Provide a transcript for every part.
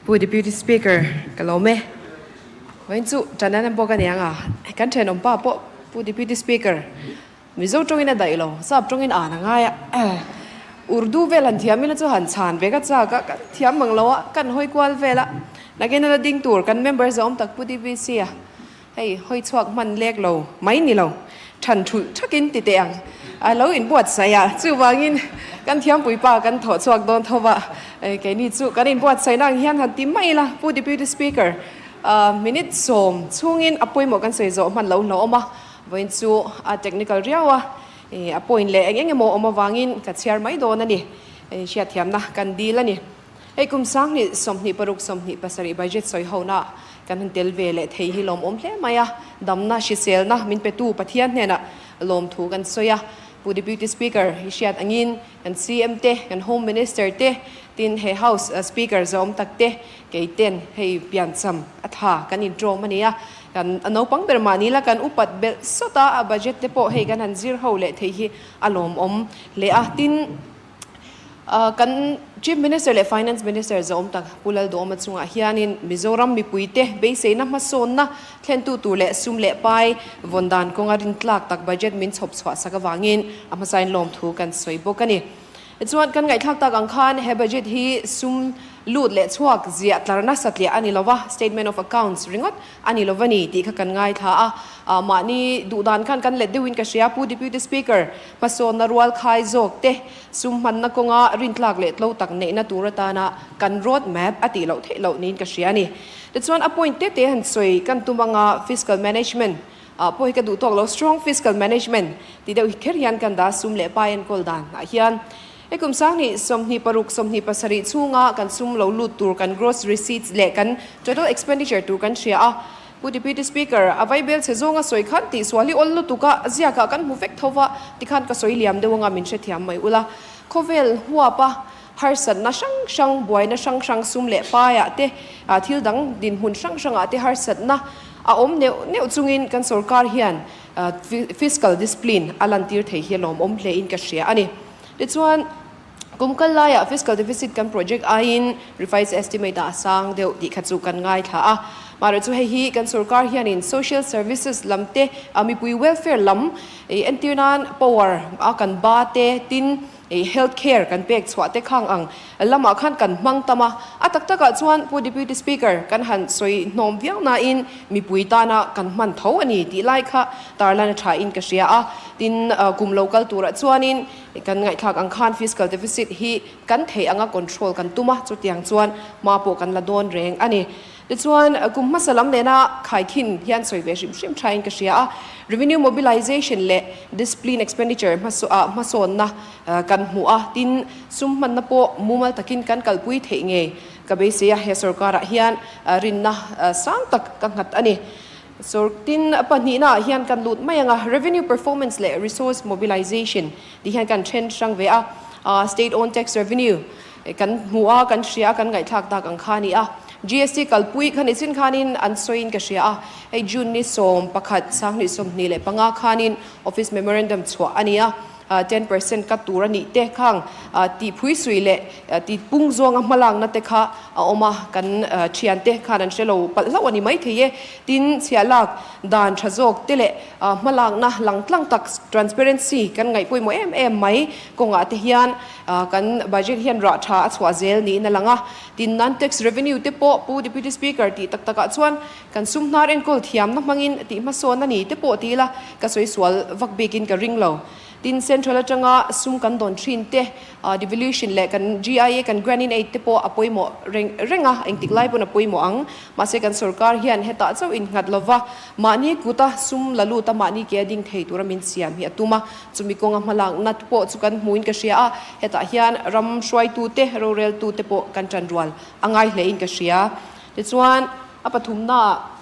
Pu Deputy Speaker ka lawm e. Vawiin chu ṭan an bawk a niang a, kan ṭhenawm pa pawh Pu Deputy Speaker Mizo ṭawngin a daih lo, Sap ṭawngin an a ngai a. Urdu vel han thiam ila chu han chhan ve ka chak a, kan thiam mang lo a, kan hawi kual vel a. Nakin a la ding tur kan member zawm tak Pu DPC a. Hei hawi chhuak hman lek lo mai ni lo, than thulh thakin ti teh ang. A lo inbuatsaih a, chuvangin kan thiampui pa kan thawh chhuak dawn tho va, keini chu kan inbuatsaihna ang hian han ti mai ila, Pu Deputy Speaker, minute sawm chhungin a pawimawh kan sawi zawh hman lo hlauhawm a, vawiin chu a technical riau a, a point leh eng eng emaw awm avangin ka chhiar mai dawn a ni, hriatthiamna kan dil a ni. Hei kum 2026 27 budget sawi hona kan han tel ve leh thei hi lawmawm hle mai a, damna hriselna min petu Pathian hnenah lawmthu kan sawi a. Pu Deputy Speaker hi hriat angin kan CM te, kan Home Minister te, tin he House Speaker zawm tak te kei ten hei piancham a tha kan intawm a ni a. Kan naupang ber mahni la kan upat belh sawt a, a budget te pawh hei kan han zir ho leh thei hi a lawmawm hle a. Tin. Kan Chief Minister leh Finance Minister zawm tak Pu Lalduhawma chungah hianin Mizoram mipuite beiseina hmasawnna thlentu tur leh sum leh pai vawn dan kawnga rintlak tak budget min chhawp chhuah sak avangin a hmasain lawmthu kan sawi bawk a ni. Tichuan kan ngaihthlak tak ang khan he budget hi sum lut leh chhuak ziah tlarna satliah a ni lova, Statement of Accounts ringawt a ni lova ni tih kha kan ngaithla a, mahni duhdan khan kan let deuhin ka hria Pu Deputy Speaker. Hmasawnna rual khai zawk te, sum hmanna kawnga rintlak leh tlo tak neihna tur atana kan road map a tih loh theih loh niin ka hria a ni. Tichuan a point te te han sawi kan tum anga fiscal management ah pawh hi ka duh tawk lo, strong fiscal management tih deuh hi kher hian kan dah sum leh pai enkawl dan ah hian he kum 2026 27 chhunga kan sum lo lut tur kan gross receipts leh kan total expenditure tur kan hria a. Pu Deputy Speaker, a vaibel chhe zawnga sawi khan tihsual hi awl lutuk a, ziakah kan hmu vek tho va, tikhan ka sawi liam deuh anga min hrethiam mai ula. Khawvel huapa harsatna hrang hrang, buaina hrang hrang, sum leh paiah te, thil dang dinhmun hrang hrangah te harsatna a awm neuh neuh chungin kan sorkar hian fiscal discipline a lantir thei hi a lawmawm hlein ka hria a ni. Tichuan. Kum kal laiah fiscal deficit kan project aiin revised estimate ah a sang deuh tih kha chu kan ngaithla a. Mahrawh chu hei hi kan sorkar hianin social services lam te, mipui welfare lam entir nan power a kan ba te, tin health care kan pek chhuah te khang ang lamah khan kan hmang tam a. A tak takah chuan Pu Deputy Speaker kan han sawi hnawm viau nain mipui tana kan hman tho a ni tih lai kha tarlan a tha in ka hria a. Tin kum lo kal turah chuanin Kan ngaihthlak ang khan fiscal deficit hi kan theih anga control kan tum a, chutiang chuan hma pawh kan la dawn reng a ni. Tichuan, kum hmasa lam nena khaikhin hian sawi ve hrim hrim thain ka hria a, revenue mobilization leh discipline expenditure hmasawnna kan hmu a, tin, sum hmanna pawh mumal takin kan kalpui theih ngei ka beisei a, he sorkarah hian rinna sang tak ka nghat a ni. Sortin pahnihna ah hian kan lut mai ang a, Revenue Performance leh Resource Mobilization tih hian kan then hrang ve a, State Owned Tax Revenue kan hmu a, kan hria a, kan ngaihthlak tak ang kha a ni a. GST kalpui kha nichin khanin an sawiin ka hria a, hei June ni 11 2025 khanin Office Memorandum chhuah a ni a. 10% cut tur a nih te khang tih phui sui leh tih pung zawnga hmalakna te kha a awm a, kan thian te khan an hre lo palh hlauh a ni maithei e. Tin, chhiahlak dan tha zawk te leh hmalakna lang tlang tak transparency kan ngaih pawimawh em em mai kawngah te hian kan budget hian rah tha a chhuah zel niin a lang a. Tin, non-tax revenue te pawh Pu Deputy Speaker tih tak takah chuan kan sum hnar enkawl thiamna hmangin tih hmasawn a ni te pawh ti ila ka sawi sual vak bikin ka ring lo. Tin, Central atanga sum kan dawn thin te, devolution leh kan GIA kan grant in aid te pawh a pawimawh reng reng a, engtik lai pawn a pawimawh ang. Mahse kan sorkar hian hetah chauh innghat lova mahni kuta sum la lut a mahni ke a ding thei tura min siam hi a tum a, chumi kawnga hmalakna pawh chu kan hmuin ka hria a, hetah hian ram hruaitute, roreltute pawh kan tanrual a ngai hlein ka hria. Tichuan, a pathumnaah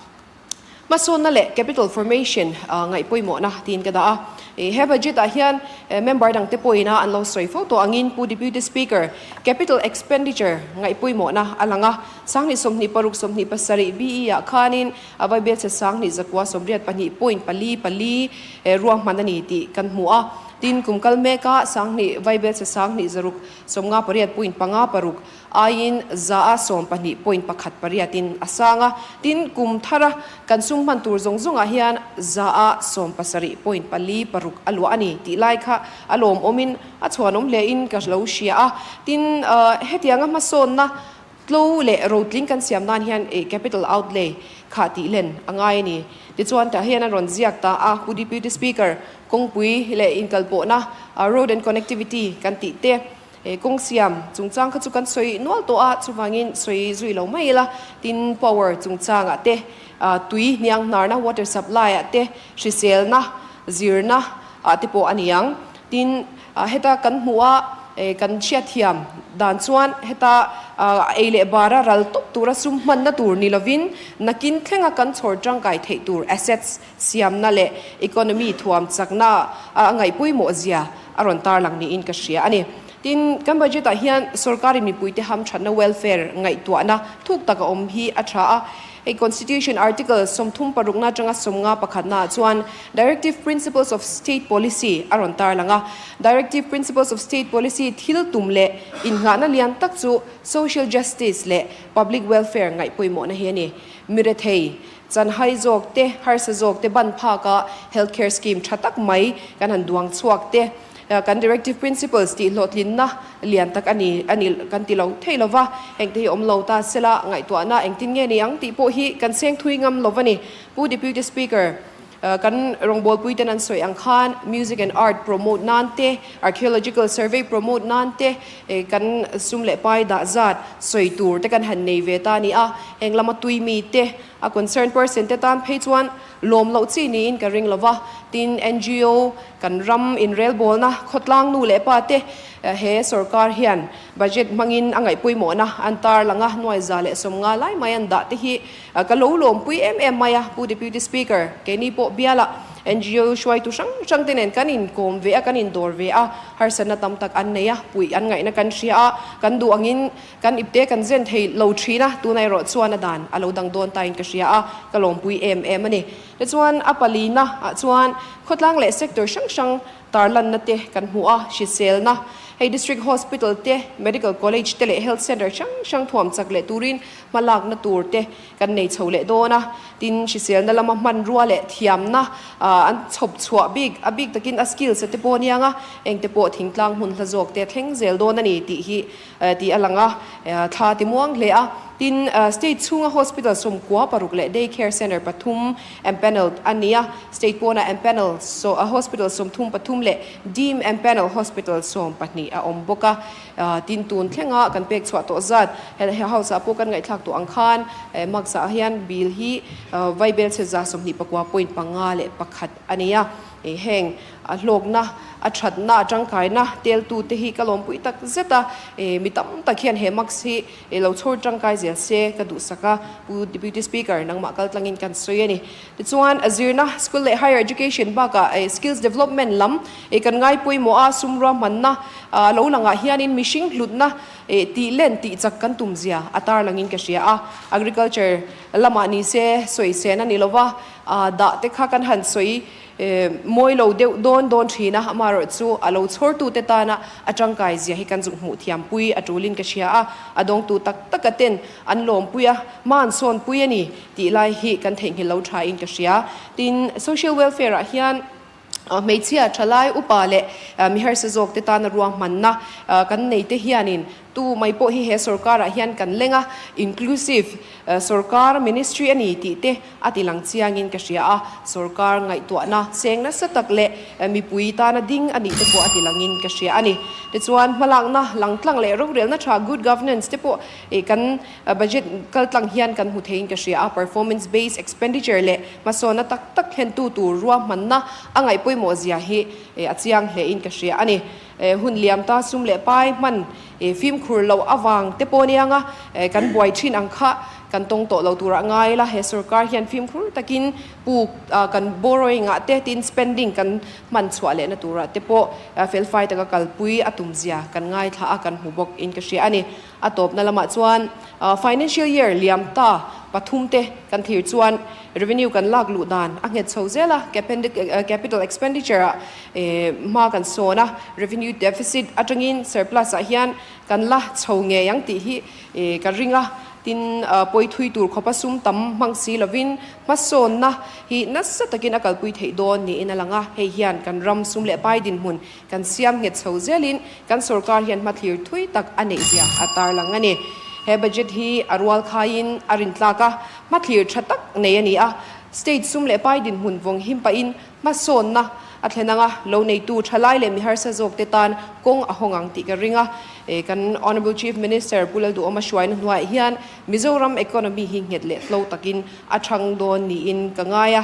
hmasawnna leh capital formation ngaih pawimawhna tiin ka dah a. He budget ah hian member dangte pawhin a an lo sawi fo tawh angin Pu Deputy Speaker, capital expenditure ngaih pawimawhna a lang a. 2026 27 BE ah khanin a vaibelchhe 20,984 point pali pali ruahman a ni tih kan hmu a. Tin, kum kal meka 10,000 vaibelchhe 10,600 58.56 aiin 12.18% in a sang a. Tin, kum thara kan sum hman tur zawng zawngah hian 17.46% a luah a ni tih lai kha a lawmawmin a chhuanawm hlein ka lo hria a. Tin, hetianga hmasawnna Tlo leh rotling kan siam nan hian eh capital outlay kha tih len a ngai a ni. Tichuan tah hian a rawn ziak ta a, Pu Deputy Speaker, kawngpui leh inkalpawhna, road and connectivity kan tih te, eh kawng siam chungchang kha chu kan sawi nual tawh a, chuvangin sawi zui lo mai ila, tin power chungchangah te, tui hniang hnarna water supply ah te, hriselna, zirna ah te pawh a ni ang. Tin, heta kan hmuh a, kan hriatthiam dan chuan heta ei leh bara ral tawp tura sum hmanna tur ni lovin nakin thlenga kan chhawr tangkai theih tur assets siamna leh economy thuam chakna a ngaihpawimawh zia a rawn tarlang niin ka hria a ni. Tin, kan budget ah hian sorkarin mipuite hamthatna welfare ngaihtuahna thuk tak a awm hi a tha a. Hei Constitution Article 36 na atanga 51 naah chuan Directive Principles of State Policy a rawn tarlang a. Directive Principles of State Policy thil tum leh innghahna lian tak chu social justice leh public welfare ngaih pawimawhna hi a ni. Mirethei, chanhai zawk te, harsa zawk te ban phaka health care scheme tha tak mai kan han duang chhuak te, Kan Directive Principles tih hlawhtlinna lian tak a ni a ni kan ti lo thei lo va, engte hi awm lo ta sela ngaihtuahna engtin nge ni ang tih pawh hi kan seng thui ngam lo va ni. Pu Deputy Speaker, kan rawngbawlpui ten an sawi ang khan Music and Art promote nan te, Archaeological Survey promote nan te kan sum leh pai dah zat sawi tur te kan han nei ve ta a ni a, heng lama tui mi te a concern person te tan phei chuan lawm loh chi niin ka ring lo va, tin ngo Kan ram inrelbawlna khawtlang nu leh pa te he sorkar hian budget hmangin a ngaihpawimawhna an tarlang a, 1050 lai mai an dah te hi ka lo lawmpui em em mai a, Pu Deputy Speaker, keini pawh biala ngo hruaitu hrang hrang te nen kan inkawm ve a, kan indawr ve a, harsatna tam tak an nei a, puih an ngaihna kan hria a, kan duh angin kan ipte kan zen thei lo thin a, tuna erawh chuan a dan a lo dang dawn tain ka hria a, ka lawmpui em em a ni. Tichuan, a palina ah chuan khawtlang leh sector hrang hrang tarlanna te kan hmu a, hriselna, hei District Hospital te, Medical College te leh Health Centre hrang hrang thuam chak leh turin hmalakna tur te kan nei chho leh dawn a. Tin, hriselna lama hmanrua leh thiamna an chhawp chhuah bik, a bik takin a skills te pawh aniang a, engte pawh thingtlang hmun hla zawk te thleng zel dawn a ni tih hi tih a lang a, thla ti muang hle a. Tin, state chhunga hospital 96 leh day care centre pathum empanelled a ni a, state pawnah empanel hospital 33 leh deem empanel hospital 12 a awm bawk a. Tin, tun thlenga kan pek chhuah tawh zat he house ah pawh kan ngaihthlak tawh ang khan marks ah hian bill hi vaibelchhe 29.51 a ni a. Heng A hlawkna, a thatna, a tangkaina teltute hi ka lawmpui tak zet a, mi tam tak hian he mask hi lo chhawr tangkai zel se ka duhsak a, Pu Deputy Speaker, nangmah kal tlangin kan sawi a ni. Tichuan, zirna, school leh higher education bakah skills development lam kan ngai pawimawh a, sum ruahmanna lo langah hianin mihring hlutna tih len tih chak kan tum zia a tarlangin ka hria a, agriculture lamah ni se sawi sen a ni lova, dah te kha kan han sawi Mawi lo deuh dawn dawn thin a, amaherawh chu a lo chhawrtute tana a tangkai zia hi kan zuk hmuh thiampui a tulin ka hria a, a dawngtu tak taka ten an lawmpui a, hma an sawnpui a ni tih lai hi kan theihnghilh lo thain ka hria. Tin, social welfare ah hian hmeichhia, thalai, upa leh mi harsa zawkte tana ruahmanna kan neite hianin Tu mai pawh hi he sorkarah hian kan leng a, inclusive sorkar ministry a ni tih te a ti lang chiangin ka hria a, sorkar ngaihtuahna cheng nasa tak leh mipui tana ding a nih te pawh a ti langin ka hria a ni. Tichuan hmalakna langtlang leh rorelna tha good governance te pawh kan budget kaltlang hian kan hmu theiin ka hria a, performance based expenditure leh hmasawnna tak tak thlentu tur ruahmanna a ngaihpawimawh zia hi a chiang hlein ka hria a ni. Hun liam ta sum leh pai hman fimkhur loh avang te pawh aniang a, kan buai thin ang kha kan tawng tawh lo turah ngai la, he sorkar hian fimkhur takin puk kan borrowing ah te tin spending kan hman chhuah lehna turah te pawh felfai taka kalpui a tum zia kan ngaithla a kan hmu bawk in ka hria a ni. A tawpna lamah chuan financial year liam ta. pathum te kan thlir chuan revenue kan lak luh dan a nghet chho zel a, capital expenditure ah hma kan sawn a, revenue deficit atangin surplus ah hian kan la chho ngei ang tih hi ka ring a, tin pawi thui tur khawpa sum tam hmang si lovin hmasawnna hi nasa takin a kalpui theih dawn niin a lang a, hei hian kan ram sum leh pai dinhmun Kan siam nghet chho zelin kan sorkar hian hmathlir thui tak a neih zia a tarlang a ni. He budget hi a rual khaiin a rintlak a, hmathlir tha tak nei a ni a. State sum leh pai dinhmun vawng him pahin hmasawnna a thlen ang a, lo neitu thalai leh mi harsa zawkte tan kawng a hawng ang tih ka ring a. Kan Honourable Chief Minister Pu Lalduhawma hruaina hnuaiah hian Mizoram economy hi nghet leh tlo takin a thang dawn niin ka ngai a.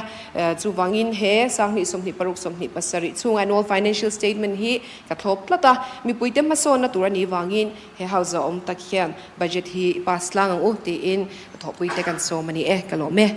Chuvangin he 20 26 27 chhung annual financial statement hi ka thlawp tlat a, mipuite hmasawnna tur a nih vangin he house a awm tak hian budget hi pass tlang ang u tiin ka thawhpuite kan sawm a ni e, ka lawm e.